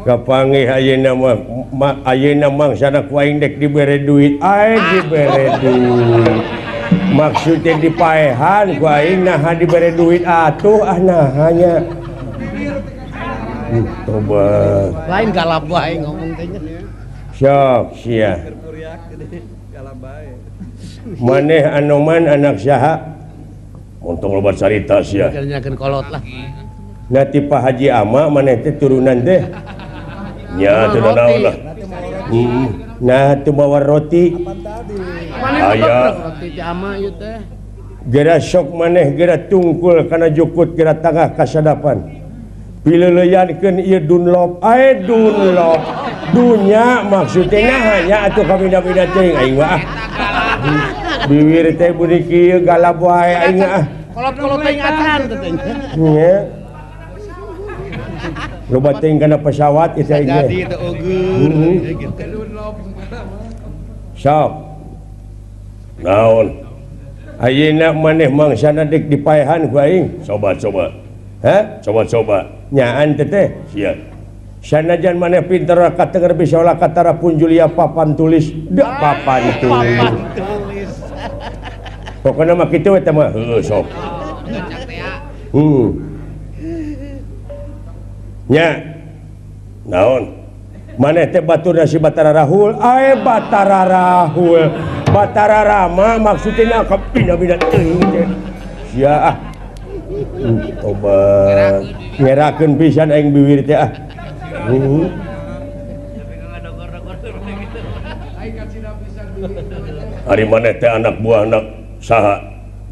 Kapanggih ayeuna mah ayeuna mangsana ku aing dek dibere duit, aing dibere duit. Maksudnya dipaehan ku aing naha dibere duit atuh ah naha nya. Tobat. Lain galap wae ngomong teh nya. Sok sia. Maneh Anoman anak saha? Untung loba carita sia. Nyakeun kolot lah. Nah ti Pak Haji Ama maneh teh turunan teh. Nya teu naon lah. Nah teu bawa roti. Aya roti ti Ama ieu teh. Gera sok maneh gera tungkul kana jukut gera tangah kasadapan. Pileuleyankeun ieu Dunlop, ae Dunlop. Dunya maksudna naha nya atuh kabida-bida teuing aing mah. Biwir teh beuki kieu galap wae aing ah. Kolot-kolot teuing acan teh teh. Nya. Loba teuing kana pesawat ieu teh. Jadi teu eugeun. Sok. Naon? Ayeuna maneh mangsana deuk dipaehan ku aing. Coba-coba. Hah? Coba-coba. Nyaan teh teh. Sia. Sanajan maneh pinter katenger bisa olah katara punjulia papan tulis. Da papan tulis. Pokona mah kitu we teh mah. Heueuh sok. Nya. Naon? Maneh teh baturna si Batara Rahul, ae Batara Rahul. Batara Rama maksudna kapina-bina teuing teh. Sia ah. Tobat. Ngerakeun pisan aing biwir teh ah. Ari maneh teh anak buahna saha?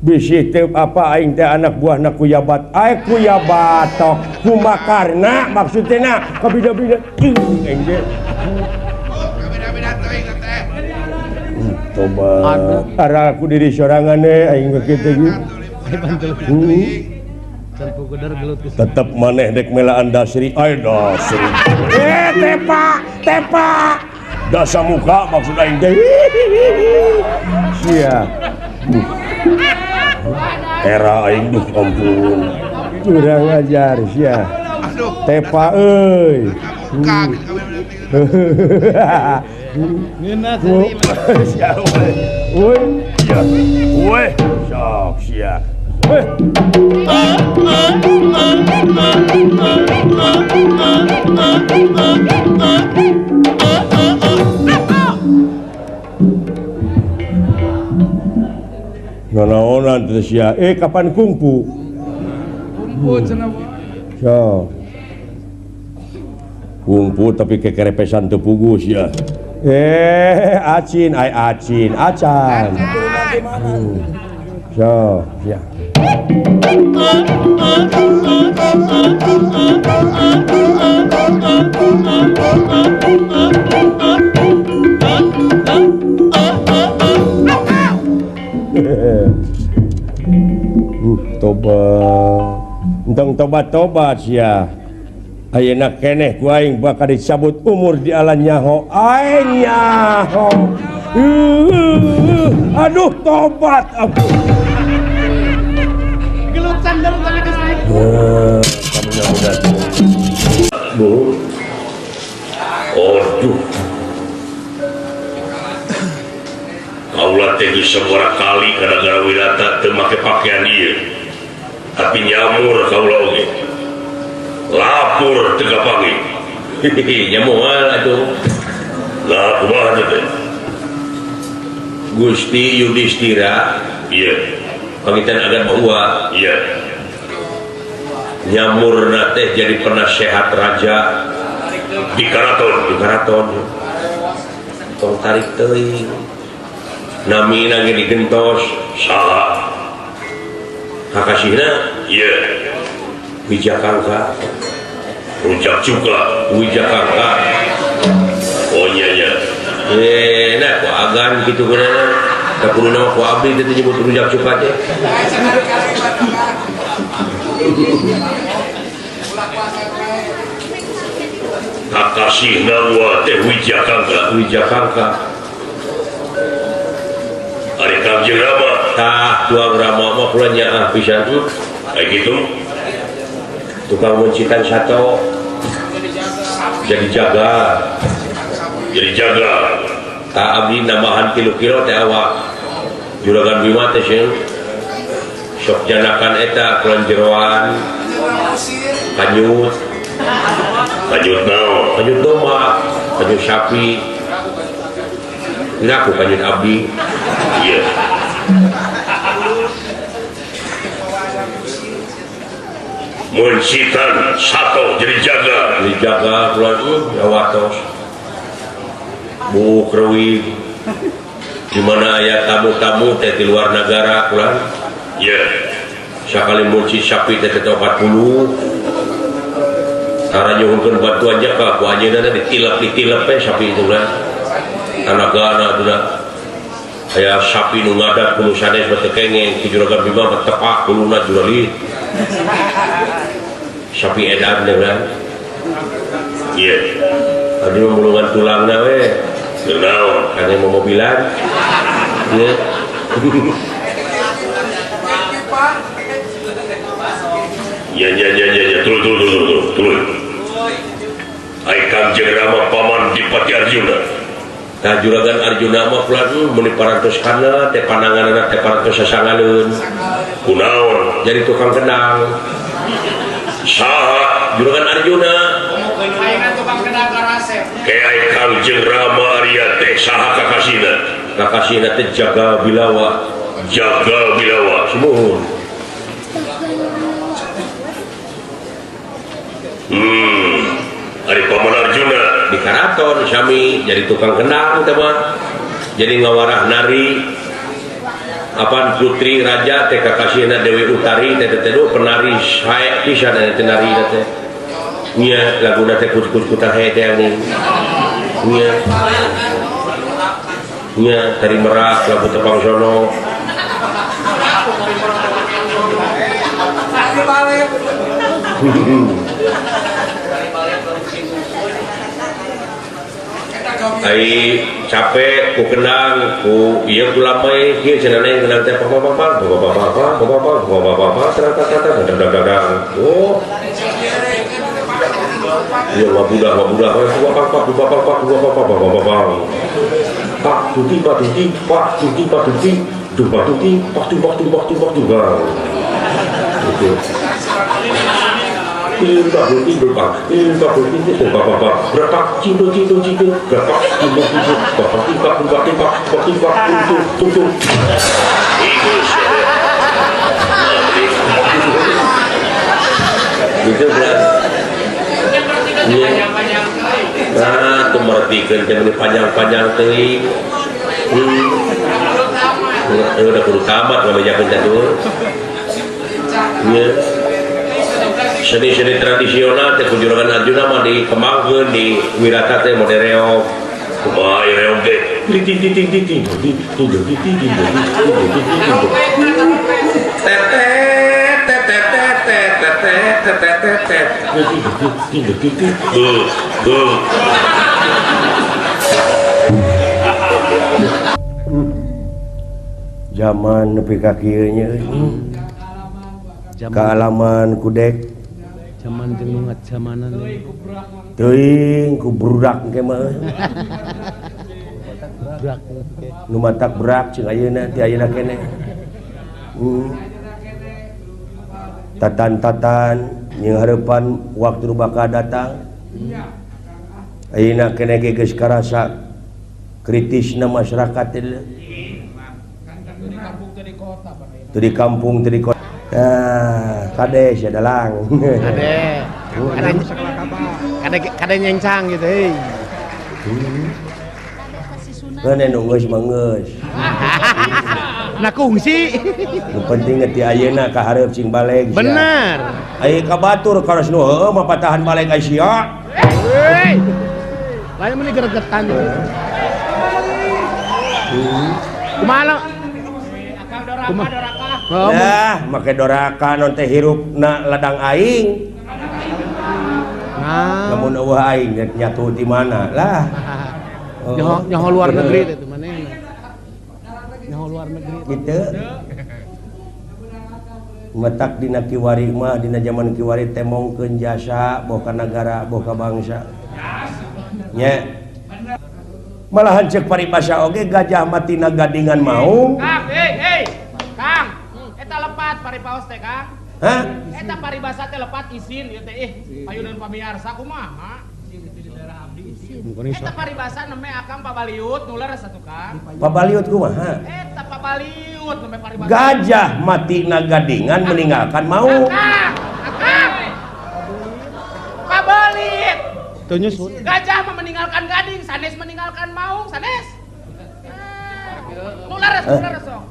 Bisi teu apa aing teh anak buahna Kuyabat. Ae Kuyabatok kumakarna maksudna kabida-bida teuing aing teh. Tobat. Ara ku diri sorangan aing mah kitu ge. Tetep maneh dek melaan dasri. Ay dasri. Tepa, tepa. Dasa muka maksud aing teh. Sia. Era aing duh ampun. Kurang ajar sia. Tepa euy. Ngeunah seri. Sia we. Sia. We, sok sia. Nanaonan teh sia. Kapan kungfu? Kungfu cenah. So. Kungfu tapi kekerepesan teu pugu sia. Acin, ai acin, acan. So, ya. Tobat. Entong tobat-tobat sia. Ayeuna keneh ku aing bakal dicabut umur di ala nyaho. Aing nyaho. Aduh tobat aku. Gelut sandal tapi geus naik. Bu. Aduh. Kaula teh geus sabaraha kali kana Garawirata teu make pakaian ieu. Tapi nyamur kaula oge. Lapor teu kapanggih. Hihihi, nya moal atuh. Lah kumaha teh? Gusti Yudhistira, ieu. Pangitan agan bahwa ieu. Nyamurna teh jadi penasehat raja di karaton, di karaton. Tong tarik teuing. Namina ge digentos saha? Kakasihna ieu. Wijakangka. Rujak juga Wijakangka. Oh nya nya. Nah ku agan kitu geunana. Da kudu nama ku abdi teh nyebut rujak cuka teh. Kakasihna wa teh Wijakangka, Wijakangka. Ari Kangjeng Rama tah tuang Rama mah kula nyaah pisan. Kayak gitu. Tukang mencitan sato jadi jaga. Jadi jaga. Tak abdi nambahan 3 kilo teh awak. Juragan Bima teh sieun. Sok janakan eta kulan jeroan. Kanyut. Kanyut naon? Kanyut domba, kanyut sapi. Ngaku kanyut abdi. Iya. Mencitan sato jadi jaga. Jadi jaga kulan watos. Bu Krewi di mana aya tamu-tamu teh di luar negara kulan. Iya. Sakali munci sapi teh 40. Tara nyuhunkeun bantuan jaka ku anjeunna ditilep-ditilep we sapi itu lah. Tanagana teh aya sapi nu ngadat kudu sanes mah teu kengeng ki Juragan Bima mah tepak kuluna juralit. Sapi edan teh lah. Iya. Abdi mah mulungan tulangna we. Teu naon kana momobilan. Ieu. Ya ya ya ya ya tuluy tuluy tuluy tuluy. Ai Kangjeng Rama paman Dipati Arjuna. Tah Juragan Arjuna mah pulang meuni parantos kana teh pananganna teh parantos sasangaleun. Kunaon jadi tukang kendang. Saha Juragan Arjuna? Tukang kendang karasep. Ke ai Kangjeng Rama Arya teh saha kakasina? Kakasina teh Jaga Bilawa. Jaga Bilawa sumuhun. Ari Paman Arjuna di karaton sami jadi tukang kendang teh mah. Jadi ngawarah nari apan putri raja teh kakasihna Dewi Utari teh teh penari sae pisan teh nari teh. Nya laguna teh kut-kut-kutan hae teh anjing. Nya. Nya tari merak lagu tepang sono. Ai capek ku kendang ku ieu ku lamai kieu cenah neng kendang teh pang pang pang pang pang pang pang pang pang pang pang tang tang tang tang. Oh. Ieu wabudah wabudah pak pak pak pak pak pak pak pak pak pak. Pak tuti pak tuti pak tuti pak tuti pak tuti pak tu pak tu pak tu pak tu. Gitu. Pak tuti pak pak tuti pak pak pak berapa cintu cintu cintu berapa cintu cintu pak pak pak pak pak pak tutu tutu. Gitu berat. Nah, tuh mertikeun teh meuni panjang-panjang teuing. Udah kudu tamat ngabejakeun teh tuh. Nya. Seni-seni tradisional teh ku Juragan Arjuna mah dikembangkeun di wirata teh mode reog. Kumaha ieu reog teh? Ting ting ting ting ting ting ting ting ting ting ting ting. Zaman nepi ka kieu nya kaalaman kudek zaman jeung nu ngajamanan teuing ku brudak engke mah brak nu matak brak cing ayeuna ti ayeuna keneh. Tatan-tatan jeung harapan waktu nu bakal datang ayeuna keneh ge geus karasa kritisna masyarakat teh di kampung teh di kota. Ah, kade sia dalang. Kade. Kade kade nyengsang gitu heuy. Keun nu geus mah geus. Nah kungsi. Nu penting ti ayeuna ka hareup cing baleg sia. Bener. Ai ka batur karos nu heueuh mah patahan baleg ai sia. Heuy. Lain meuni gregetan. Kumaha? Kumaha? Nah, make doraka non teh hirupna ladang aing. Nah, lamun eueuh aing nyatu di mana lah. Nyaho nyaho luar negeri teh tuh manehna. Nyaho luar negeri. Gitu. Matak dina kiwari mah dina jaman kiwari temongkeun jasa boh ka nagara boh ka bangsa. Nya. Malahan ceuk paribasa oge gajah matina gadingan maung. Kang, hei, Kang. Eta lepat paripaos teh, Kang. Hah? Eta paribasa teh lepat isin ieu teh ih payunan pamiarsa kumaha? Eta paribasa neme akang pabaliut nular satu Kang. Pabaliut kumaha? Eta pabaliut neme paribasa. Gajah matina gadingan meninggalkan maung. Akang, akang. Pabalit. Gajah mah meninggalkan gading, sanes meninggalkan maung, sanes. Nular nular sok.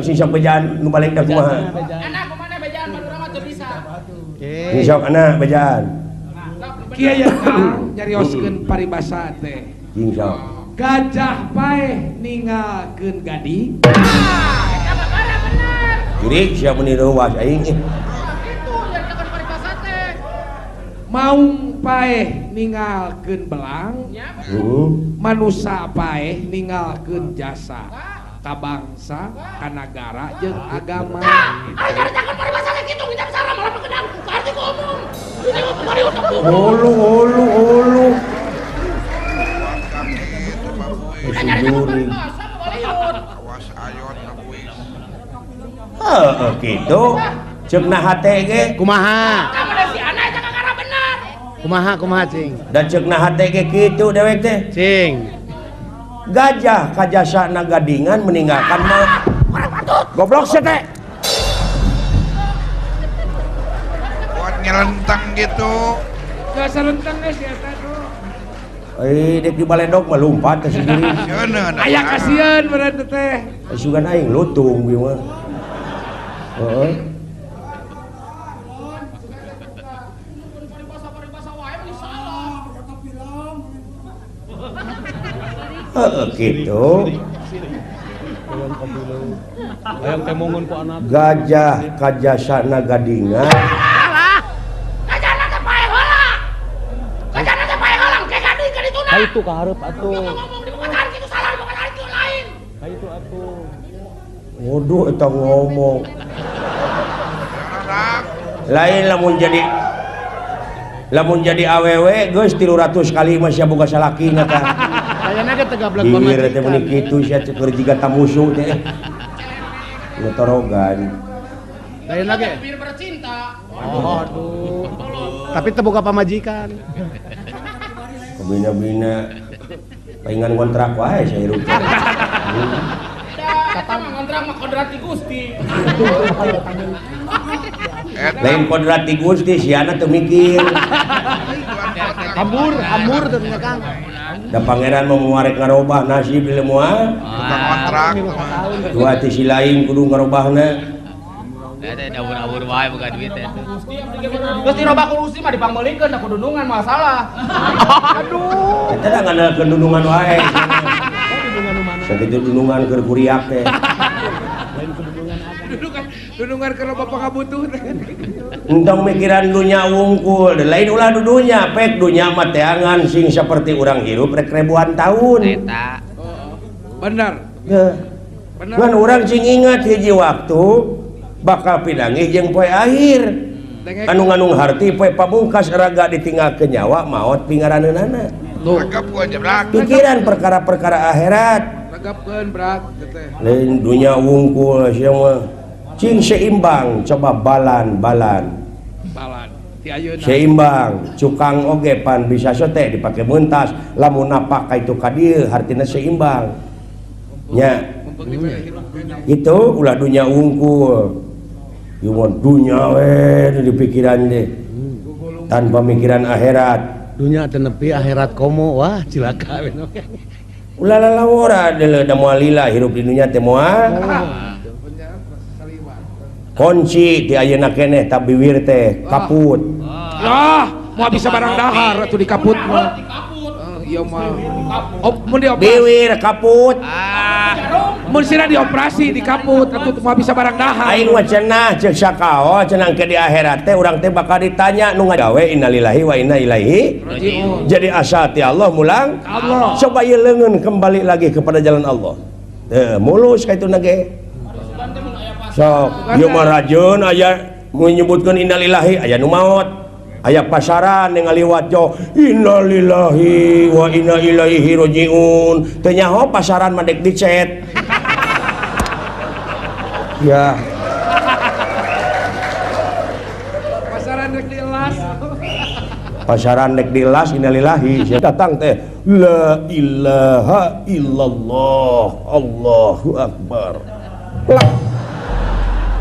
Sing sok bejaan nu balik da kumaha? Anak kumaha bejaan Madura mah teu bisa. Sing sok anak bejaan. Kieu ya Kang nyarioskeun paribasa teh. Sing sok. Gajah paeh ninggalkeun gading. Eta bakara bener. Jurik sia meuni reuas aing. Kitu nyaritakeun paribasa teh. Maung paeh ninggalkeun belang. Manusa paeh ninggalkeun jasa ka bangsa, ka nagara jeung agama. Ari nyaritakeun paribasa teh kitu ngijam salah malah pekedang ka arti ku umum. Ulu ulu ulu. Heeh kitu. Ceuk na hate ge kumaha? Kumaha kumaha cing? Dan ceuk na hate ge kitu dewek teh. Cing. Gajah kajasana gadingan meninggalkan mah. Goblok sia teh. Buat nyelentang gitu. Gak selentang geus ya eta tuh. Eh dek di baledog mah lumpat teh sendiri. Aya kasieun berarti teh. Sugan aing lutung ieu mah. Heeh. Heeh kitu. Gajah kajasana gadingan. Gajahna teh paeh heula. Gajahna teh paeh heula ke gading ka dituna. Ka itu ka hareup atuh. Ngomong di bukan kitu salah bukan kitu lain. Ka itu atuh. Waduh eta ngomong. Lain lamun jadi awewe geus 300 kali mah sia boga salakina tah. Kayana ge teu gablek pamajikan. Teh meuni kitu sia keur jiga tamusu teh. Ngetorogan. Lain lagi. Bir bercinta. Oh, aduh. Tapi teu boga pamajikan. Kabina-bina paingan kontrak wae sia hirup teh. Kata mah kontrak mah kodrat ti Gusti. Lain kodrat ti Gusti siana teu mikir. Hambur, hambur teh nya Kang. Da pangeran mau muarek ngarobah nasib di lemuan. Tukang kontrak. Dua ti si lain kudu ngarobahna. Teh abur-abur wae boga duit teh. Geus dirobah ku Gusti mah dipangmeulikeun da kudunungan masalah. Aduh. Eta da ngandalkeun dunungan wae. Sakitu dunungan keur kuriak teh. Dunungan keur loba pangabutuh teh. Entong mikiran dunya wungkul, lain ulah dudunya, pek dunya mah teangan sing seperti urang hirup rek ribuan tahun. Eta. Bener. Bener. Ngan urang sing ingat hiji waktu bakal pinanggih jeung poe akhir. Anu nganung harti poe pamungkas raga ditinggalkeun nyawa maot pingaraneunana. Pikiran perkara-perkara akhirat. Regapkeun brak teh. Lain dunya wungkul sia mah. Cing seimbang coba balan-balan. Balan ti ayeuna. Seimbang cukang oge pan bisa sote dipake mentas lamun napak ka itu ka dieu hartina seimbang. Nya. Itu ulah dunya wungkul. Ieu mah dunya we di pikiran teh. Tanpa mikiran akhirat. Dunya teu nepi akhirat komo wah cilaka we. Ulah lalawora deuleu da moal lila hirup di dunya teh moal. Kunci di ayeuna keneh ta biwir teh kaput. Lah, moal bisa barang dahar atuh dikaput mah. Ieu mah. Mun dioperasi. Biwir kaput. Mun sira dioperasi dikaput atuh moal bisa barang dahar. Aing mah cenah ceuk sakao cenah ke di akhirat teh urang teh bakal ditanya nu ngagawe innalillahi wa inna ilaihi rajiun. Jadi asal ti Allah mulang Allah. Coba ieu leungeun kembali lagi kepada jalan Allah. Teu mulus ka itu ge. Sok ieu mah rajeun aya Menyebutkeun innalillahi aya nu maot. Aya pasaran yang ngaliwat jo innalillahi wa inna ilaihi rajiun. Teu nyaho pasaran mah dek dicet. Ya. Pasaran dek dilas. Pasaran dek dilas innalillahi. Datang teh la ilaha illallah Allahu akbar. Plak.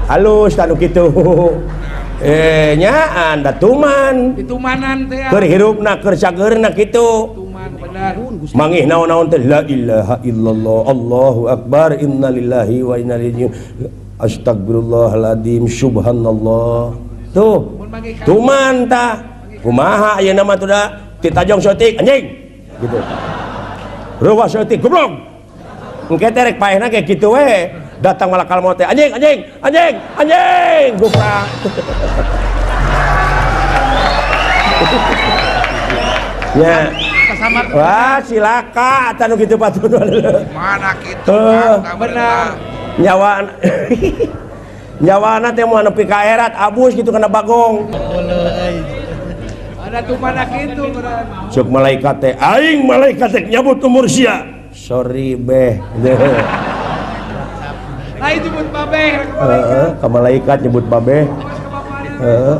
Halus tanu kitu. Nyaan da tuman. Ditumanan teh. Keur hirupna keur cageurna kitu. Tuman benar. Mangih naon-naon teh la ilaha illallah Allahu akbar innalillahi wa inna ilaihi astagfirullahaladzim subhanallah. Tuh. Tuman tah. Kumaha ayeuna mah tuh da titajong saeutik anjing gitu. Reuwas saeutik goblok. Engke teh rek paehna ge kitu we. Datang malakal maut teh anjing anjing anjing anjing guprak. Ya. Wah, silaka atuh nu kitu patun. Mana kitu benar. Nyawa nyawana teh moal nepi ka akhirat abus gitu kana bagong. Ada tuh mana kitu benar. Cuk malaikat teh aing malaikat teh nyabut umur sia. Sorry beh. Lain nyebut babeh ke malaikat nyebut babeh. Heeh.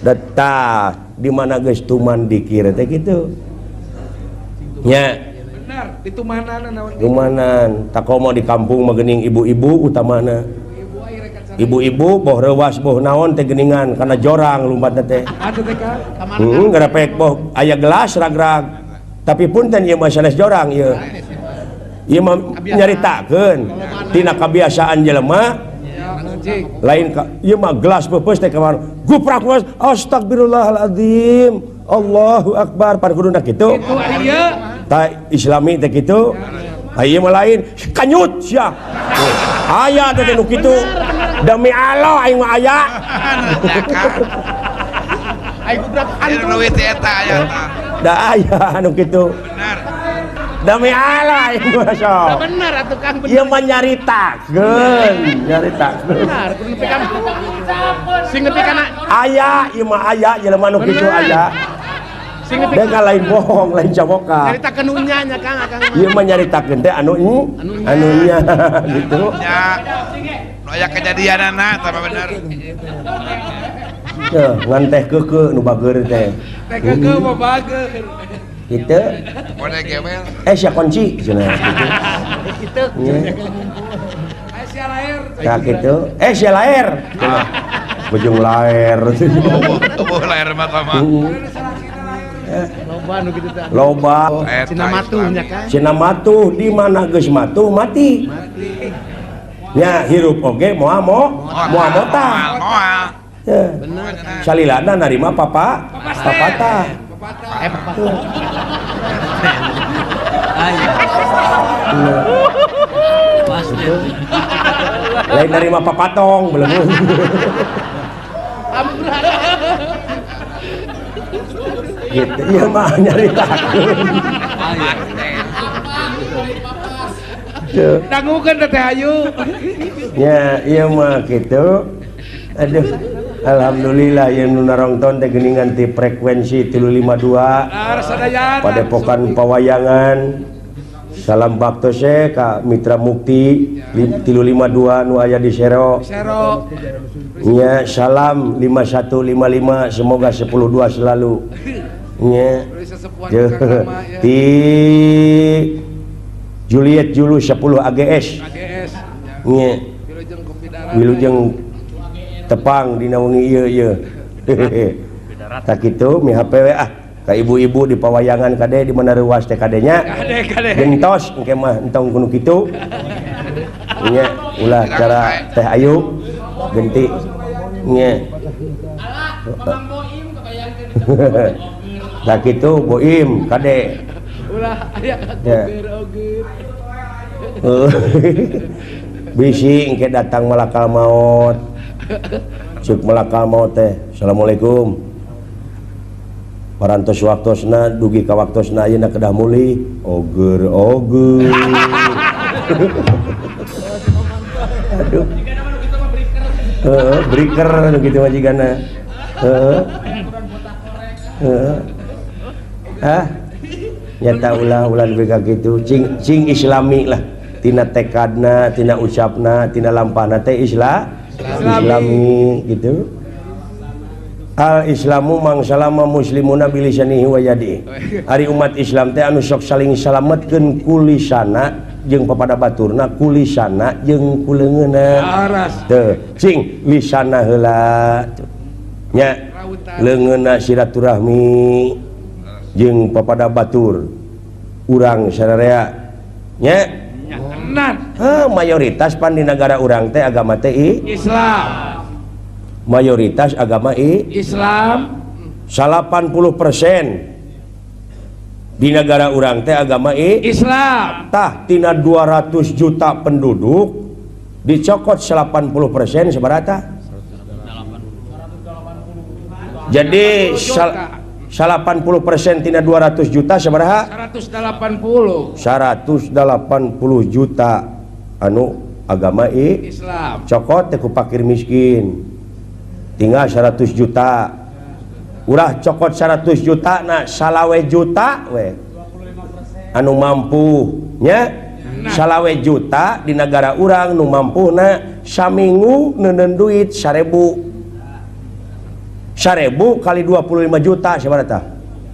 Detah di mana geus tuman dikir teh kitu. Nya. Benar, ditumanan naon. Tumanan, takomo di kampung mah geuning ibu-ibu utamana. Ibu-ibu boh reuwas boh naon teh geuningan kana jorang lumpat teh. Atuh teh ka. Heeh, garapek boh aya gelas rag-rag. Tapi punten ieu mah sanes jorang ieu. Ieu mah nyaritakeun tina kabiasaan jelema lain ieu mah gelas peupeus teh kamar guprak was astagfirullahaladzim Allahu akbar pan kuduna kitu ta islami teh kitu ieu mah lain kanyut sia aya teh nu kitu demi Allah aing mah aya aing guprak hantu teh eta aya tah da aya anu kitu bener. Demi Allah ieu mah sok. Bener atuh Kang bener. Ieu mah nyaritakeun, nyaritakeun. Bener, kudu nepi ka sing nepi kana aya ieu mah aya jelema nu kitu aya. Sing nepi da lain bohong, lain caboka. Nyaritakeun nu nya nya Kang, Akang. Ieu mah nyaritakeun teh anu anunya gitu. Nya. Nu aya kejadianana tah bener. Teu, ngan teh keukeuh nu bageur teh. Teh keukeuh mah bageur. Gitu. Sia kunci cenah gitu. Sia laer. Tah kitu. Sia laer. Bujung laer. Oh, laer mah tah mah. Loba nu kitu tah. Loba. Cina matuh nya Kang. Cina matuh di mana geus matuh mati. Nya hirup oge moal moal motah. Moal. Bener. Salilana narima papa papatah. Papa. Lain narima papatong belum. Gitu ieu mah nyaritakeun. Dangukeun teh Ayu. Nya ieu mah kitu. Aduh. Alhamdulillah yang nu narongton teh geuningan ti frekuensi 352 Padepokan Pawayangan. Salam baktos ka Mitra Mukti 352 nu aya di Sero. Nya salam 5155 semoga 102 selalu. Nya. Ti Juliet Julu 10 AGS. Nya. Wilujeng tepang dina wengi ieu ieu. Tak kitu mi HP we ah ka ibu-ibu di pawayangan kade di mana reuwas teh kade nya. Gentos engke mah entong kudu kitu. Nya ulah cara teh ayu genti. Nya. Tak kitu boim kade. Ulah aya oger-oger. Bisi engke datang malakal maut. Cuk malakal maut teh. Assalamualaikum. Parantos waktosna dugi ka waktosna ayeuna kedah mulih. Oger oger. Aduh. Heeh, breaker nu kitu mah jigana. Heeh. Heeh. Ah. Nyata ulah nepi ka kitu. Cing cing islami lah. Tina tekadna, tina ucapna, tina lampahna teh Islami gitu. Al Islamu mangsalama muslimuna bilisanihi wa yadihi. Ari umat Islam teh anu sok saling salametkeun kulisana jeung papada baturna, kulisana jeung kuleungeunna. Teu, cing lisana heula nya leungeunna silaturahmi jeung papada batur urang sararea nya. Heuh, mayoritas pan di nagara urang teh agama teh Islam. Mayoritas agama Islam. 80% di negara urang teh agama Islam. Tah tina 200 juta penduduk dicokot 80% seberapa? Jadi 80% tina 200 juta sabaraha? 180. 180 juta anu agama Islam. Cokot teh ku fakir miskin. Tinggal 100 juta. Urah cokot 100 juta na salawe juta we. Anu mampu nya salawe juta di negara urang nu mampuna saminggu neuneun duit 1000. 1000 kali 25 juta sabaraha tah?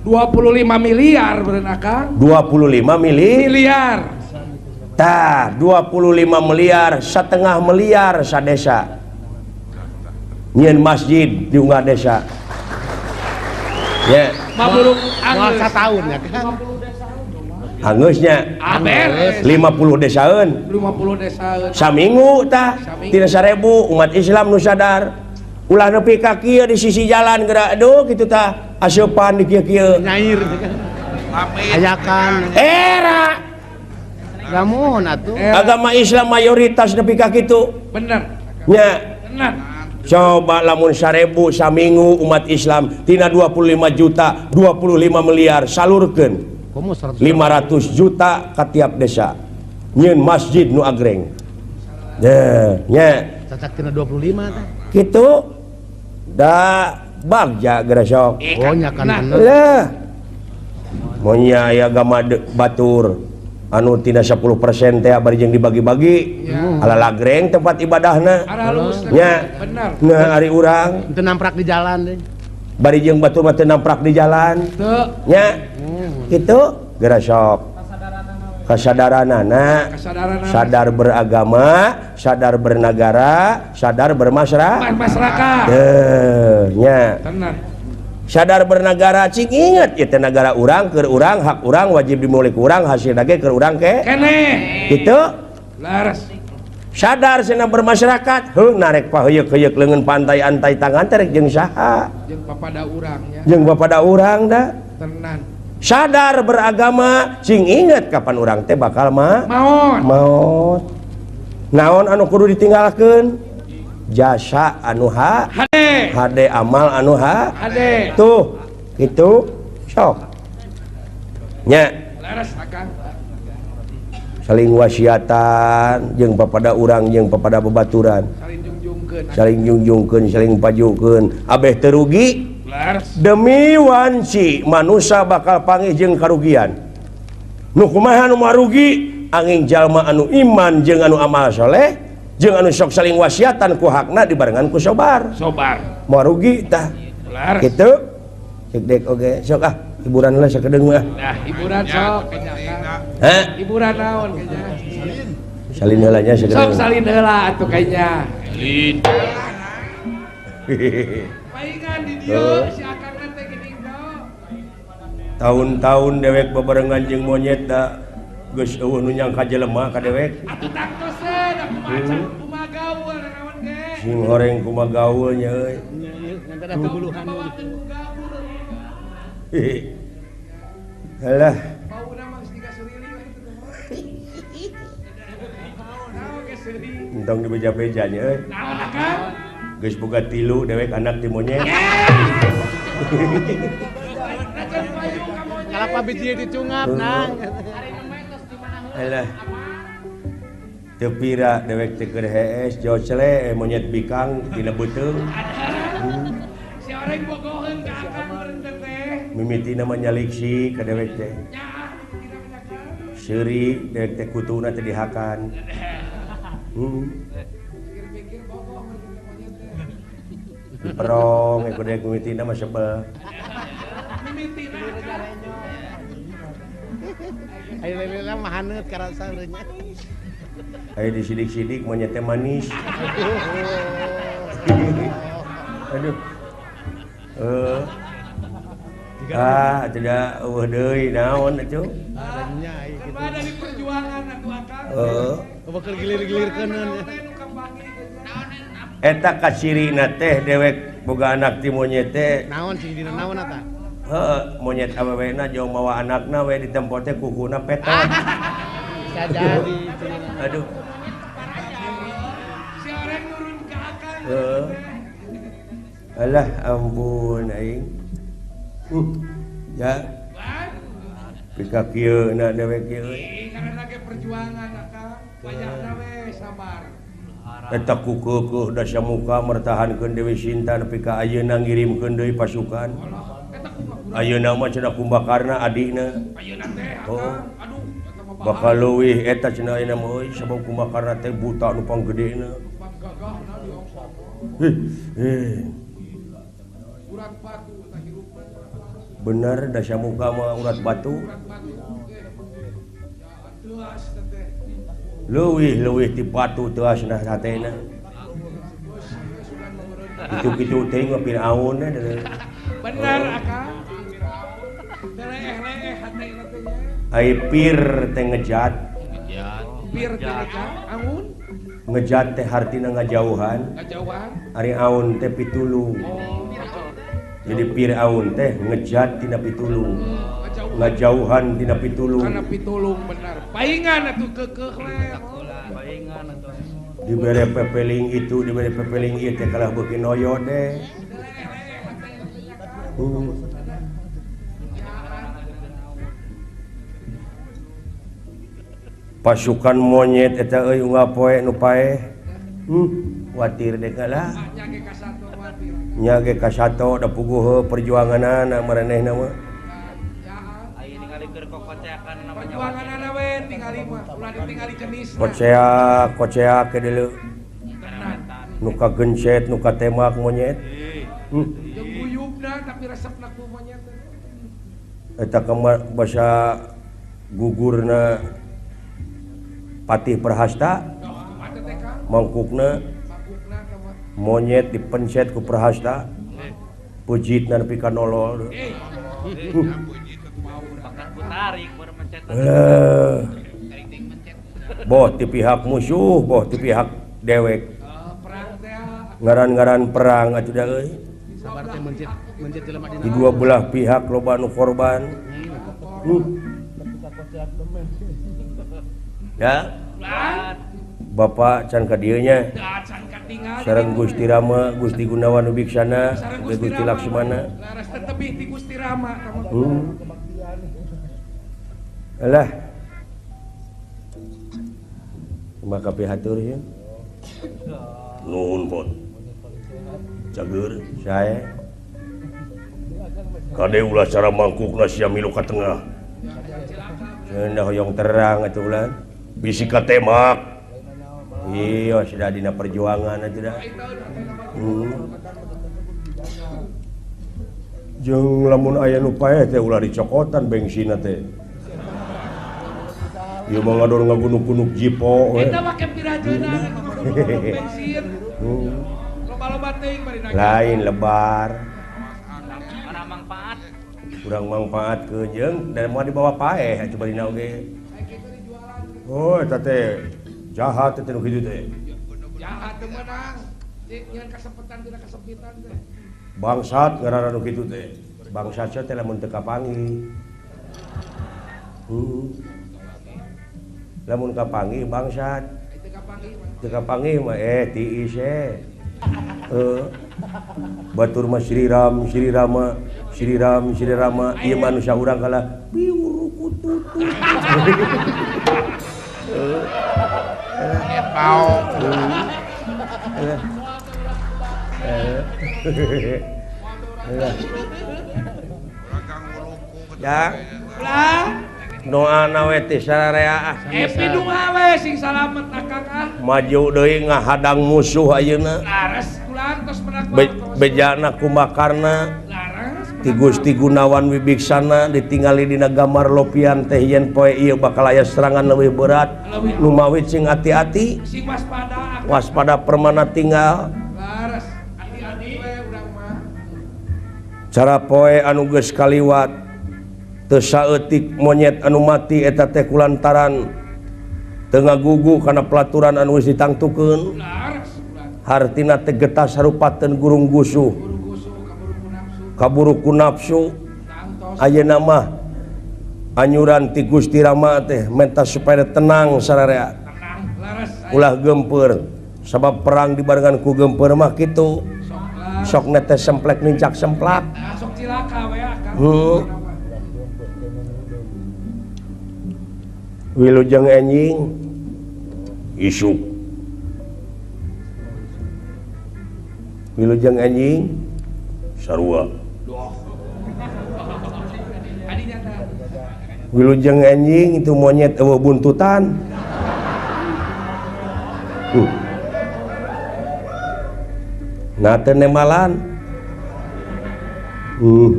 25 miliar beureun akang. 25 miliar. Tah 25 miliar, setengah miliar sadesa. Nyieun masjid di unggal desa. Ya. 50 anggeus. Satahun ya kan. Anggeusnya. 50 desaeun. 50 desaeun. Saminggu tah tina 1000 umat Islam nu sadar. Ulah nepi ka kieu di sisi jalan geura aduh kitu tah aseupan di kieu-kieu. Nyair. Ayakan. Era. Lamun atuh. Agama Islam mayoritas nepi ka kitu. Bener. Nya. Bener. Coba lamun 1000 saminggu umat Islam tina 25 juta 25 miliar salurkeun 500 juta ka tiap desa nyieun masjid nu agreng. Nya cacak tina 25 tah. Kitu da bagja geura sok. Oh nya kan bener. Lah. Mun nya aya agama batur anu tina 10% teh bari jeung dibagi-bagi ala lagreng tempat ibadahna nya. Nah ari urang teu namprak di jalan deui bari jeung batur mah teu namprak di jalan nya kitu geura sok kasadaranana sadar beragama, sadar bernegara, sadar bermasyarakat teu nya. Sadar bernegara cing inget ieu teh nagara urang keur urang hak urang wajib dimiliki urang hasilna ge keur urang ke keneh kitu laras. Sadar cenah bermasyarakat heuh narek paheuyeuk-heuyeuk leungeun pantai antai tangan teh rek jeung saha jeung papada urang nya jeung papada urang da tenan. Sadar beragama cing inget kapan urang teh bakal maot maot. Naon anu kudu ditinggalkeun? Jasa anu ha hade, hade amal anu ha hade. Tuh itu sok nya laras akang. Saling wasiatan jeung papada urang jeung papada babaturan, saling jungjungkeun, saling jungjungkeun, saling pajukeun abeh teu rugi. Demi wanci manusia bakal panggih jeung karugian. Nu kumaha nu marugi angin jalma anu iman jeung anu amal soleh jeung anu sok saling wasiatan ku hakna dibarengan ku sobar. Sobar. Moal rugi tah. Kitu. Cek dek oge sok ah hiburan lah sakedeung mah. Nah, hiburan sok kayaknya. Hah? Hiburan naon kayaknya? Salin heula nya sakedeung. Sok salin heula atuh kayaknya. Salin. Paingan di dieu si akangna teh geuning teh. Tahun-tahun dewek bebarengan jeung monyet da geus eueuh nu nyangka jelema ka dewek. Atuh tangtoseun aku mah acan kumaha gaul naon ge. Sing horeng kumaha gaul nya euy. Alah. Bauna mah geus digasurili we kitu mah. Naon ge seuri. Entong dibeja-beja nya euy. Naon akang? Geus boga 3 dewek anak ti monyet. Kalapa biji dicungap nang. Alah. Teu pira dewek teh keur hees jocele monyet bikang dina beuteung. Si oreng bogoheun ka akang meureun teh. Mimitina mah nyaliksi ka dewek teh. Seuri dewek teh kutuna teh dihakan. Pikir-pikir bogoh meureun teh monyet teh. Diperong ku dewek mimitina mah sebel. Mimitina. Ayo lele mah haneut karasa urangnya. Ayo disidik-sidik monyetnya manis. Aduh. Tidak eueuh deui naon atuh. Serba dari perjuangan atuh akang. Heeh. Bakal gilir-gilirkeun. Eta kacirina teh dewek boga anak ti monyet teh. Naon sing dina naon eta? Heeh, monyet awewena jeung mawa anakna we ditempo teh kukuna petot. Bisa jadi. Aduh. Si orang nurun ke akang. Alah ampun aing. Ya. Pika kieu na dewek kieu. Karena ge perjuangan akang, banyakna we sabar. Eta kukeukeun Dasamuka mertahankeun Dewi Sinta nepi ka ayeuna ngirimkeun deui pasukan. Ayeuna mah cenah Kumbakarna adina. Ayeuna teh akang. Aduh. Bakal leuwih eta cenah ayeuna mah euy sabab Kumbakarna teh buta nu panggedena. Urat batu eta hirupna. Bener Dasamuka mah urat batu. Leuwih-leuwih ti batu teuasna hatena. Kitu-kitu teuing mah Firaun. Bener akang. Leleh-leleh hatena teh nya. Ai pir teh ngejat. Pir teh ngejat, aun. Ngejat teh hartina ngajauhan. Ngajauhan. Ari aun teh pitulung. Jadi Firaun teh ngejat tina pitulung. Ngajauhan tina pitulung. Kana pitulung bener. Paingan atuh keukeuh we. Paingan atuh. Dibere pepeling itu, dibere pepeling ieu teh kalah beuki noyo deh. Pasukan monyet eta euy unggal poe nu paeh. Watir deh kalah. Nya ge kasato da puguh perjuanganana maranehna mah. Aya ningali keur kokoceakan perjuanganana we tingali mah ulah ditingali jenisna. Koceak, koceak ke deuleu. Nu kagencet, nu katemak monyet. Jeung guyubna tapi resepna ku monyet. Eta basa gugurna Patih Prahasta mangkukna monyet dipencet ku Prahasta pujitna nepi ka nolol. Boh ti pihak musuh, boh ti pihak dewek. Ngaran-ngaran perang atuh da euy. Di dua belah pihak loba nu korban. Ya. Bapak can ka dieu nya. Sareng Gusti Rama, Gusti Gunawan Wibiksana, Gusti Laksmana. Laras tetebih ti Gusti Rama. Alah. Maka pihatur ya. Nuhun pon. Cager sae. Kade ulah cara mangkukna sia milu ka tengah. Cenah hoyong terang atuh ulah. Bisi katemak. Iya, sudah dina perjuangan aja dah. Jeung lamun aya nu paeh teh ulah dicokotan bengsina teh. Ieu mah ngador ngagunuk-gunuk jipo we. Eta make pirajeuna bensin. Loba-loba teuing bari naik. Lain lebar. Kurang mangfaat. Kurang mangfaat keun dan moal dibawa paeh atuh barina oge. Oh, eta teh jahat teh nu kitu teh. Jahat teu meunang. Nyeun kasempetan dina kasempitan teh. Bangsat ngaranna nu kitu teh. Bangsat teh lamun teu kapanggih. Lamun kapanggih bangsat. Teu kapanggih mah tiis Batur mah Sri Ram, Sri Rama, Sri Ram, Sri Rama, ieu manusia urang kalah piurukututut. Monyet baong. Ya. Doa nawe teh sararea. Epi doa we sing salamet akang ah. Maju deui ngahadang musuh ayeuna. Laras kula tos menak bejana Kumbakarna. Ti Gusti Gunawan Wibiksana ditingali dina gambar lopian teh yen poe ieu bakal aya serangan leuwih berat. Nu mawit sing hati-hati. Sing waspada. Waspada permana tinggal. Laras hati-hati we urang mah. Cara poe anu geus kaliwat teu saeutik monyet anu mati eta teh kulantaran teu ngagugu kana pelaturan anu geus ditangtukeun. Hartina teh getas sarupateun gurung gusuh. Kaburu ku nafsu. Ayeuna mah anyuran ti Gusti Rama teh menta supaya tenang sararea. Ulah gempeur sabab perang dibarengan ku gempeur mah kitu. Sok netes semplek nincak semplak. Sok cilaka we akang. Wilujeng enjing isuk. Wilujeng enjing sarua. Wilujeng enjing itu monyet eueuh buntutan. Nah teu nemalan.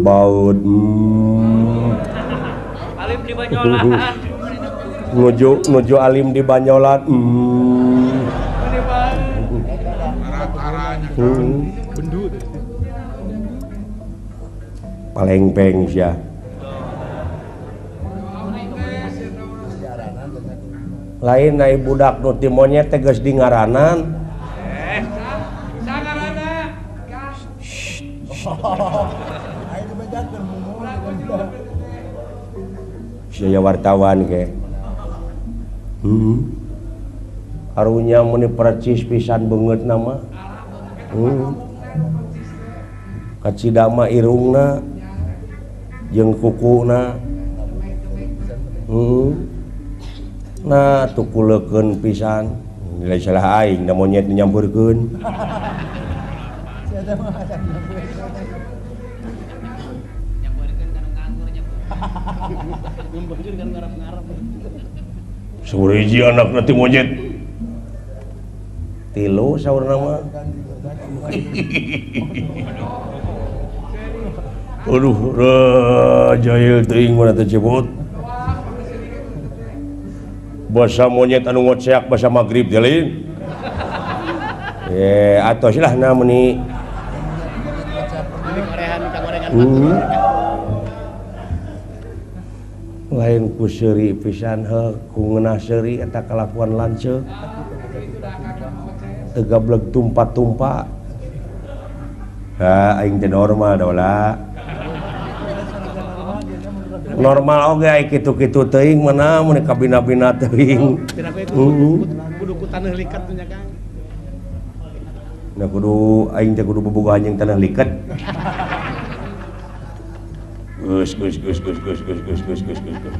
Baut. Alim di Banyolan. Nuju alim di Banyolan. Palengpeng sia. Lain ai budak nu ti monyet teh geus di ngaranan. Sangaranna. Sia wartawan ke. Karunya meni percis pisan beungeut nama. Kacidama irungna jeung kukuna. Nah tukuleukeun pisan. Nilai salah aing da monyet nyampeurkeun. Saur hiji anakna ti monyet. Tilu saurna mah. Aduh, jahil teuing mana teh cebut. Basa monyet anu ngoceak basa magrib teh lain. Atos lah na meuni. Lain ku seuri pisan heuh, ku ngeunah seuri eta kalakuan lanceuk. Teu gableg tumpa-tumpa. Ha aing teh normal dola. Normal oge ai kitu-kitu teuing mana mun kabina-bina teuing. Kudu ku taneuh liket nya Kang. Nah kudu aing teh kudu bobogohan jeung taneuh liket. Gus gus gus gus gus gus gus gus gus gus.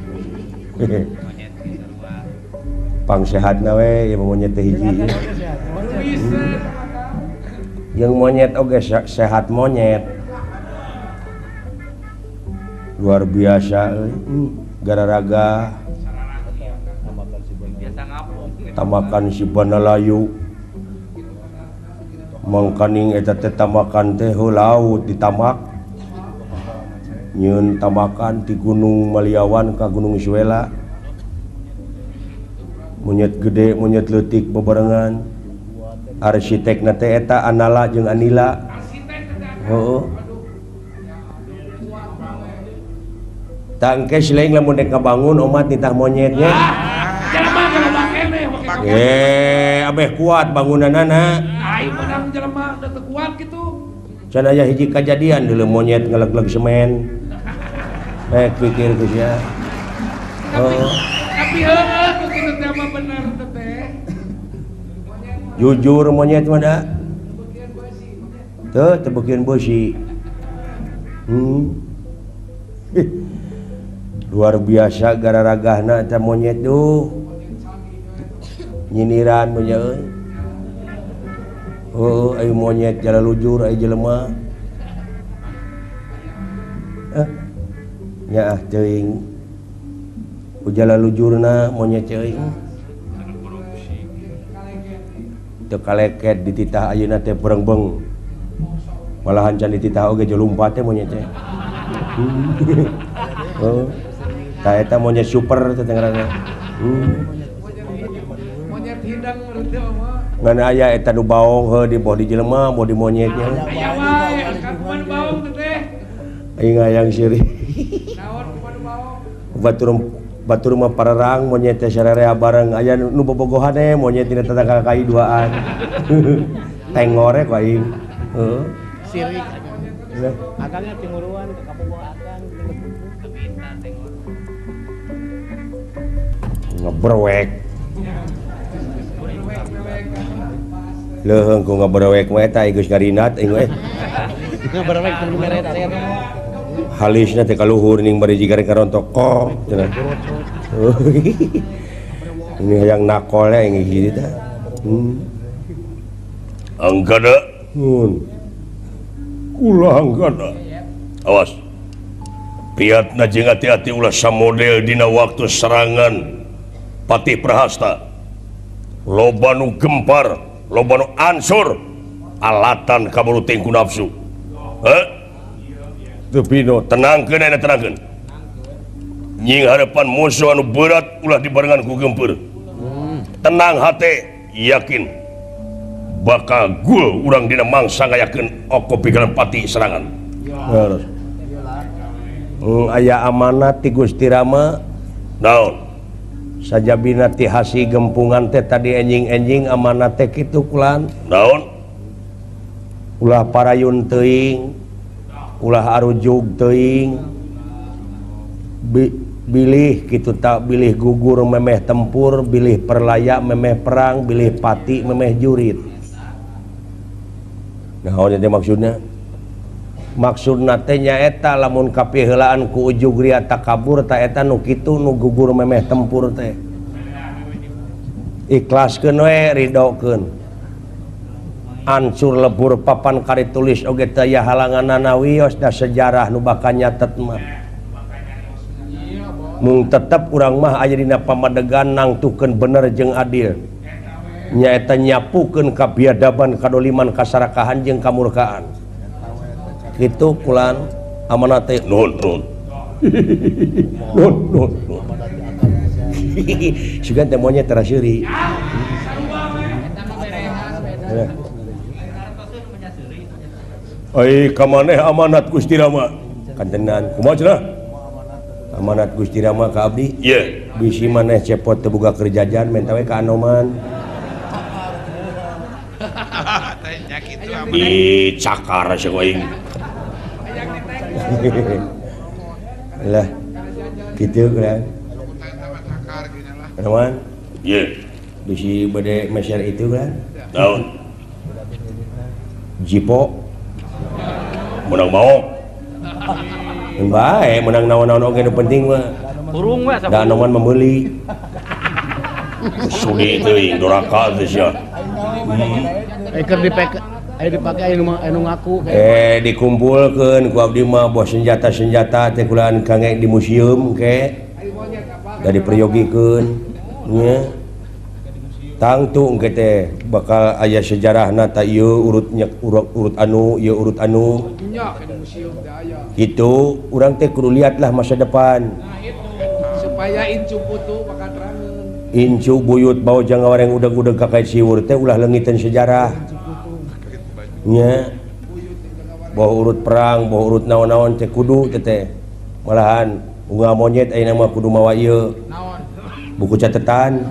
Pang sehatna we ieu monyet teh hiji. Jeung monyet oge sehat monyet. Luar biasa euy. Gararaga tamakan si Banalayu. Mangkaning eta teh tamakan teh laut ditamak. Nyieun tamakan ti Gunung Maliawan ka Gunung Suela. Monyet gede, monyet leutik bebarengan. Arsitekna teh eta Anala jeung Anila. Heuh. Tangke silaing lamun dek ngabangun omat nitah monyetnya. Jelema jelema keneh. Abeh kuat bangunanana. Ai menang jelema teu kuat kitu. Can aya hiji kajadian deuleu monyet ngeleg-leg semen. Pikir geus ya. Tapi heueuh kitu teh mah bener teh. Jujur monyet mah da. Teu teu beusi. Luar biasa gararagahna eta monyet duh. Nyindiran mah nya euy. Heuh aya monyet jala lujur aya jelema. Nya ah teuing. Ujala lujurna monyet ceuing. Teu kaleket dititah ayeuna teh berengbeng. Malahan can dititah oge jelumpat teh monyet teh. Oh. Tah eta monyet super teh ngaranna. Monyet hidang menurut teh mah. Ngan aya eta nu baong heuh di boh di jelema boh di monyetnya. Aya wae kan kumaha nu baong teh. Aing hayang seuri. Naon kumaha nu baong? Batur mah parerang monyet teh sararea bareng aya nu bobogohan eh monyet dina tetangga kai duaan. Tengore ku aing. Heuh. Sirik. Akangnya timuruan ka kabogoh akang. Ngebrewek. Leuheung ku ngebrewek mah eta geus ngarinat aing we. Ngebrewek teu merecet. Halisna teh kaluhur ning bari jiga karontok kok cenah. Ini hayang nakol yang gitu teh. Anggada. Nun. Kula anggada. Awas. Piatna jeung hati-hati ulah samodel dina waktu serangan Patih Prahasta. Loba nu gempar, loba nu ansur, alatan kaburu tingku nafsu. Heh? Teu pino, tenangkeun ayeuna tenangkeun. Nying harapan musuh anu berat ulah dibarengan ku gempur. Tenang hate, yakin bakal gul urang dina mangsa ngayakeun oko pikiran pati serangan. Harus. Aya amanat ti Gusti Rama. Naon? Sajabina ti hasi gempungan teh tadi enjing-enjing amanat teh kitu kulan. Naon? Ulah parayun teuing, ulah arujug teuing. Bilih kitu tak bilih gugur memeh tempur, bilih perlaya memeh perang, bilih pati memeh jurit. Naon teh maksudna? Maksudna teh nyaeta lamun kapiheulaan ku ujug ria takabur ta eta nu kitu nu gugur memeh tempur teh. Ikhlaskeun we ridokeun. Ancur lebur papan kari tulis oge teu aya halanganana wios da sejarah nu bakal nyatet mah. Mung tetep urang mah aya dina pamadegan nangtukeun bener jeung adil. Nyaeta nyapukeun kabiadaban kadoliman kasarakahan jeung kamurkaan. Kitu kulan amanat teh nuhun nuhun. Nuhun nuhun. Sugan teh monyet tera seuri. Ai ka maneh amanat Gusti Rama. Kantenan kumaha cenah? Amanat Gusti Rama ka abdi? Ieu. Bisi maneh cepot teu boga keur jajan menta we ka Anoman. Dicakar sia ku aing. Lah kitu kan. Anoman? Ieu. Bisi bade meser itu kan. Naon? Jipo. Menang mau. Bae menang naon-naon oge nu penting mah. Burung we Da Anoman membeli. Sudi teuing doraka teh sia. Keur dipake aya dipake aya nu ngaku. Dikumpulkeun ku abdi mah boh senjata-senjata teh kulaan kangge di museum ke. Da diperyogikeun nya. Tangtu engke teh bakal aya sejarahna ta ieu urutnya urut anu ieu urut anu. Kitu urang teh kudu lihatlah masa depan. Supaya incu putu bakal terangeun. Incu buyut bau jangawareng udeg-udeg kakait siwur teh ulah leungiteun sejarah. Nya. Boh urut perang, boh urut naon-naon teh kudu teh teh. Malahan unggal monyet ayeuna mah kudu mawa ieu. Buku catatan.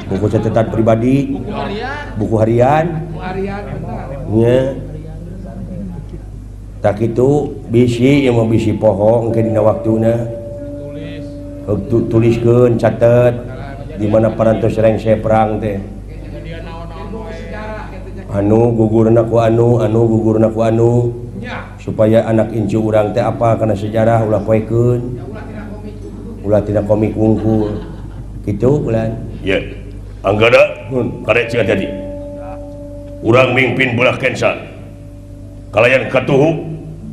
Buku catatan pribadi, buku harian, nya. Tak itu bisi yang mau bisi poho engke dina waktuna. Tuliskeun, catet di mana parantos rengse perang teh. Anu gugurna ku anu, anu gugurna ku anu. Supaya anak incu urang teh apa kana sejarah ulah poekeun. Ulah tina komik wungkul. Kitu bulan. Ye. Anggada karek cing jadi. Urang mimpin belah kensa. Kalayan katuhu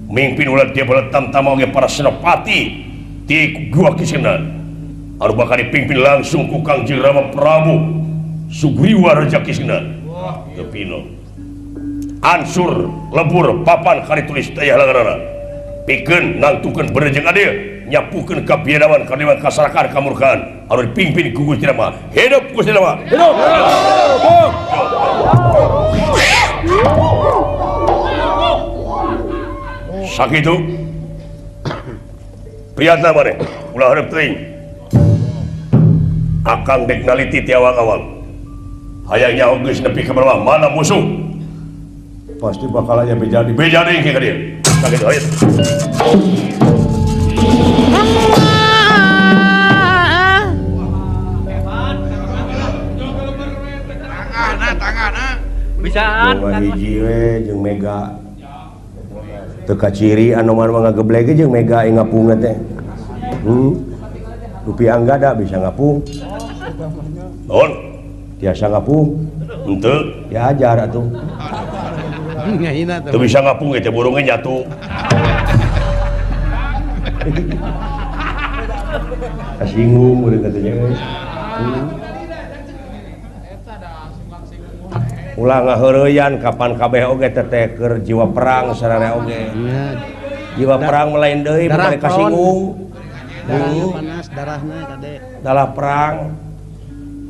mimpin ulah dia belah tamtama oge para senopati ti Gua Kisena. Anu bakal dipimpin langsung ku Kangjeng Rama Prabu Sugriwa Raja Kisena. Tepino. Ansur lebur papan kari tulis teh halanganana. Pikeun nangtukeun bener jeung adil, nyapukeun kabiadaban kadewan kasarakan kamurkaan anu dipimpin ku Gusti Rama. Hidup Gusti Rama. Hidup. Sakitu priyatna maneh ulah hareup teuing. Akang dek naliti ti awang-awang. Hayang nyaho geus nepi ka bawah mana musuh. Pasti bakal aya bejadi. Bejadi ka dieu. Sakitu hayu. Tangan, bisaan hiji we jeung Mega. Teu kaciri anu mah ngageblek jeung Mega ing ngapungna teh. Rupi Anggada bisa ngapung. Naon? Tiasa ngapung. Henteu, diajar atuh. Teu bisa ngapung ge teh burungnya jatuh. Kasinggung urang katanya guys. Ulah ngaheureyan kapan kabeh oge teteh keur jiwa perang sararea oge. Jiwa perang mah lain deui bari kasinggung. Darahna panas, darahna kade. Darah perang.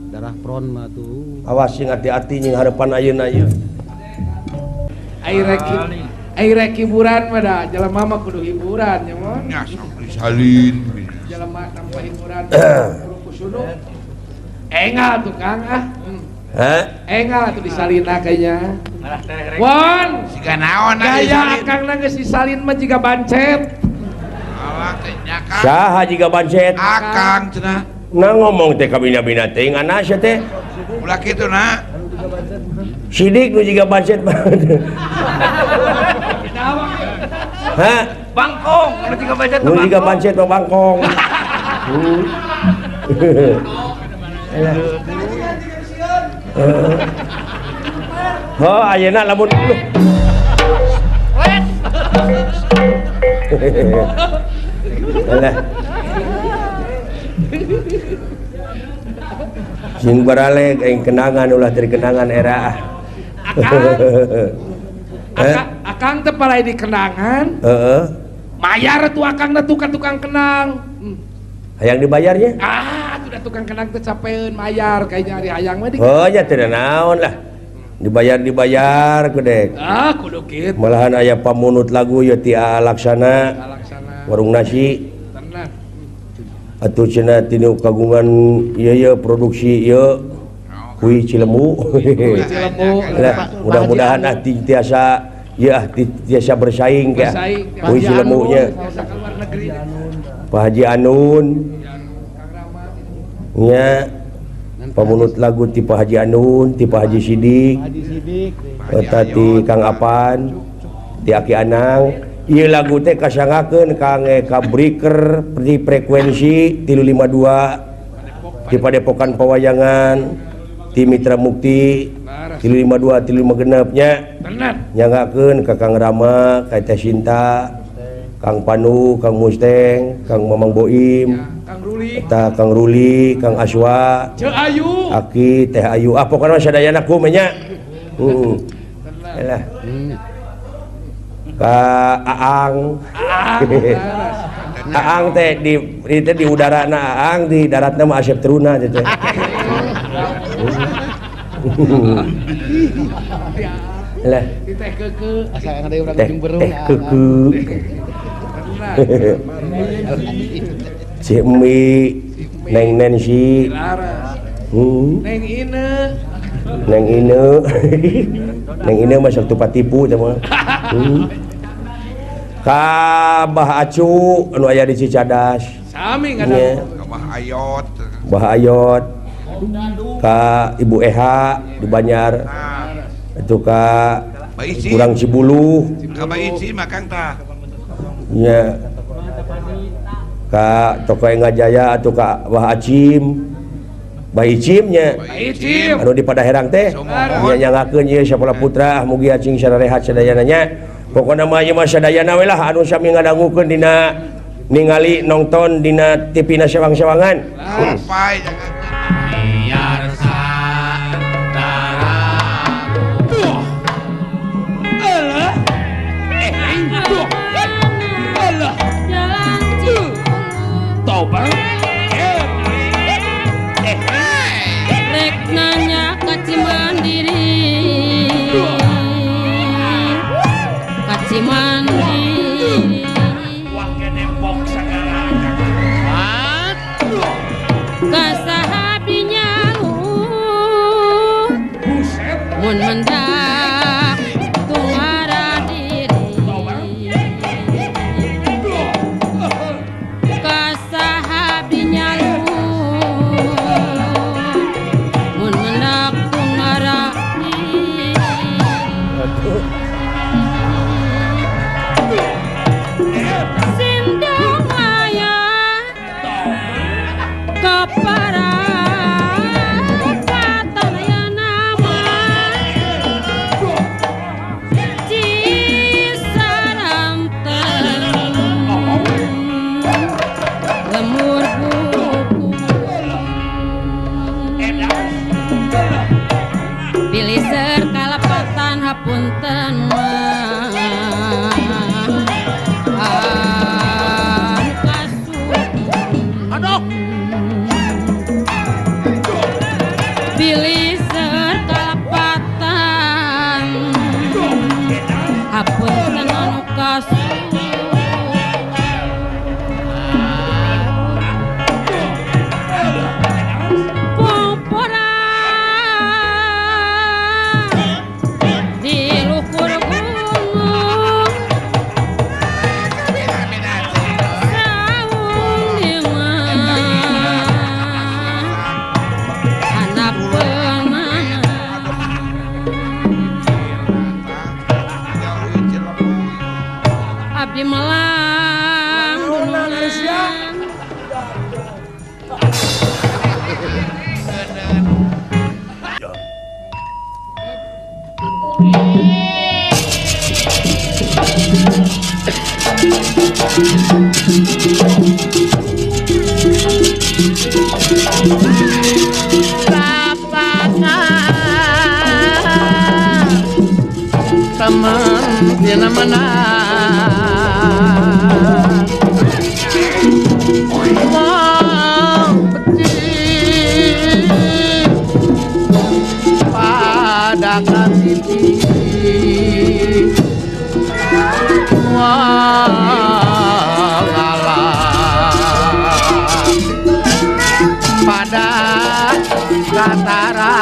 Darah pron mah tuh. Awas sing hati-hati jeung harapan ayeuna ieu. Ai rek hiburan mah da jelema mah kudu hiburan nya mah. Nya sok disalin. Jelema tanpa hiburan kudu kusunu. Engal tukang ah. Hah? Engal atuh disalina kayaknya. Won, siga naon gaya akangna geus disalin mah jiga bancet. Alah teh nya Kang. Saha jiga bancet? Akang cenah. Nah ngomong teh kabina-bina teh ngan sia teh. Ulah kitu na. Sidik nu jiga bancet mah. Hah? Bangkong, nu jiga bancet mah. Nu jiga bancet mah bangkong. Oh, ayeuna lamun lu. Alah. Sing baraleg aing kenangan ulah dari kenangan era ah. Akang teh palai di kenangan. Heeh. Bayar tuh akangna tuh ka tukang kenang. Hayang dibayarnya? Ah, sudah tukang kenang teh capeun mayar kayaknya ari hayang mah di. Oh, nya teu naon lah. Dibayar-dibayar kudek. Ah, kudu kitu. Malahan aya pamunut lagu ieu ti Laksana. Warung nasi. Tenang. Atuh cenah tinu kagungan ieu ieu produksi ieu kui Cilembu. Kui Cilembu. Lah, mudah-mudahan ah tiasa ieu ah tiasa bersaing ka. Kui Cilembu nya. Pak Haji Anun. Nya pamunut lagu ti Pak Haji Anun, ti Pak Haji Sidik, eta ti Kang Apan, ti Aki Anang. Ieu lagu teh kasangakeun kangge ka breaker di frekuensi 352 di Padepokan Pawayangan, ti Mitra Mukti 352 356 nya. Nyangakeun ka Kang Rama, ka Teh Sinta, Kang Panu, Kang Musteng, Kang Mamang Boim, Kang Ruli, eta Kang Ruli, Kang Aswa, Ceu Ayu, Aki, Teh Ayu. Ah pokona sadayana ku mah nya. Heeh. Alah. Ka Aang. Aang teh di teh di udarana Aang, di daratna mah Asep Teruna teh. Lah. Di teh keukeu. Asa ada urang ujung berung. Teh keukeu. Cik Mi, Neng Nancy, Neng Ine, Neng Ine, Neng Ine masuk tupat tipu sama. Ka Bah Acu, anu aya di Cicadas. Sami nggak Bah Ayot, Bah Ayot, ka Ibu Eha di Banjar, itu ka Kurang Cibulu, ka Bah Ici makang tah. Nya ka Toko Engajaya atau ka Wah Acim Bayi cimnya anu di Padaherang teh nya nyangakeun ieu Sapola Putra mugi acing sarehat sadayana nya. Pokona mah ieu mah sadayana we lah anu sami ngadangukeun dina ningali nonton dina TV na sewang-sewangan. Rek nanya ka Cimandiri, ka Cimandiri. Ka saha binyalu mun mendak tungara diri. Ka saha binyalu mun mendak tungara diri. Sindang aya kapara patanaya nama Cisaranten lemur buku pilih serkalepatan hapunten pilih serkalepatan hapunten anu kasuh. Pomporan di luhur gunung saung lima anak pemanah. Abdi melang gunungan. Teman dina menang wong becik pada kasih wong alah pada katara.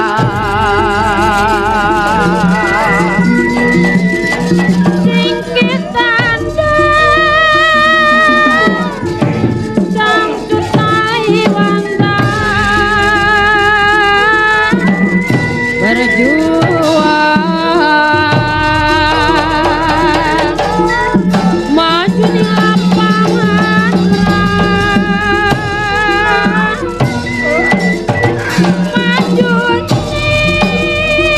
Berjuang maju di lapangan perang, maju nih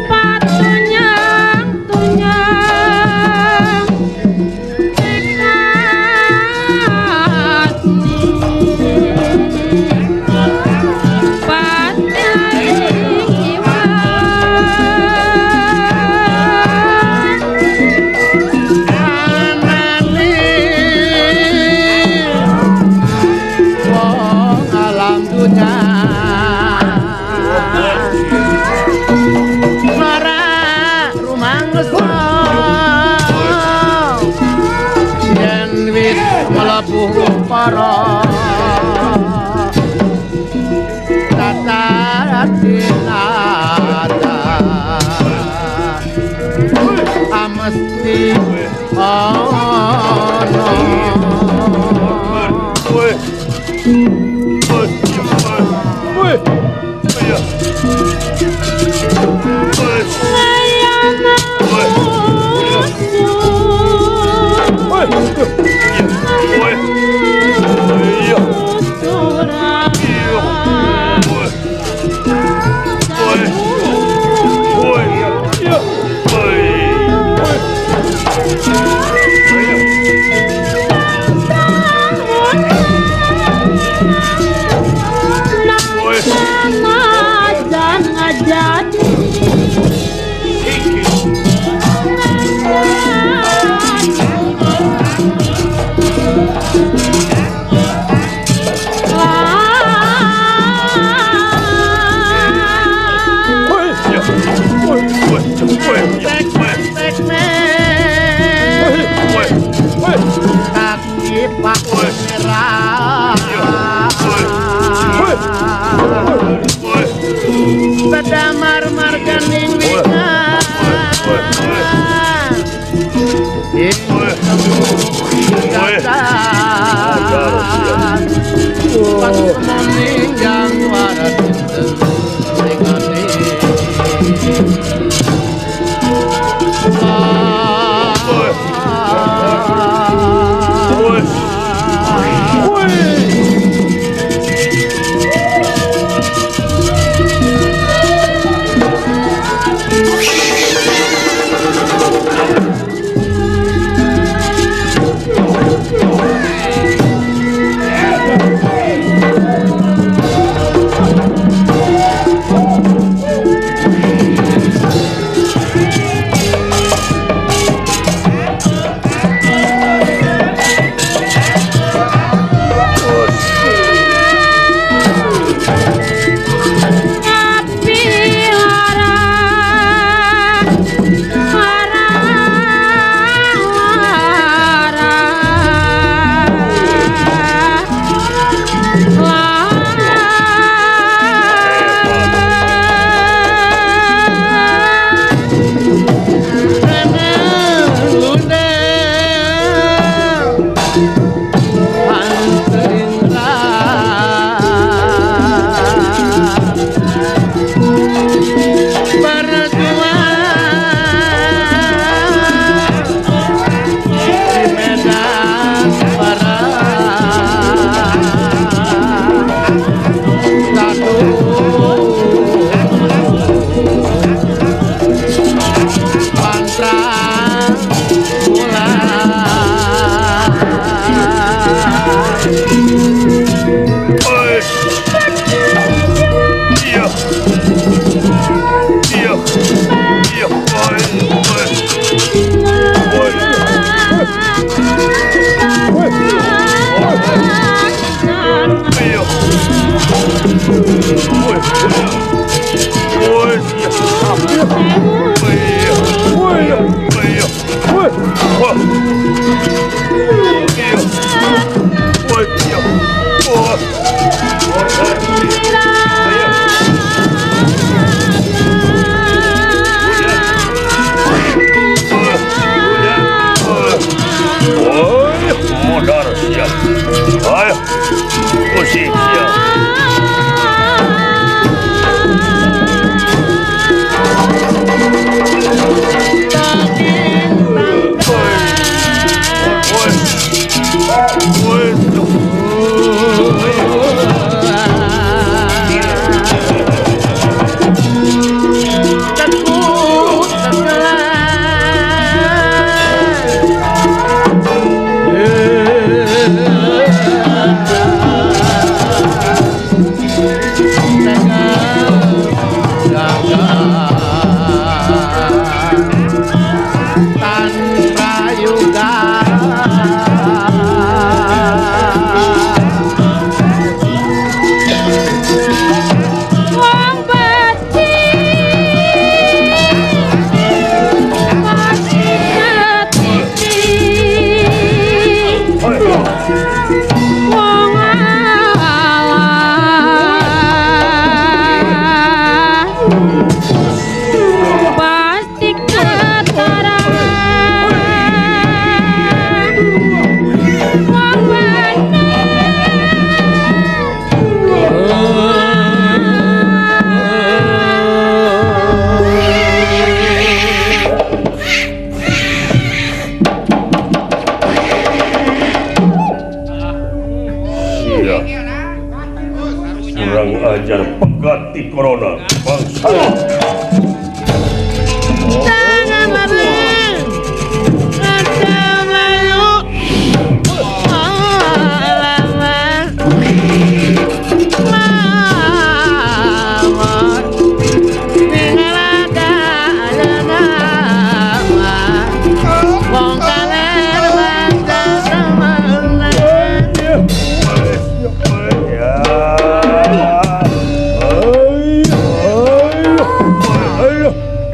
patunyang tunyang tekad nih Para tata tinata amesti ana. Woi.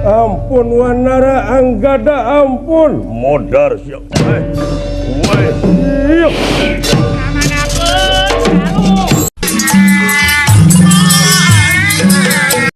Ampun Wanara Anggada, ampun modar siap.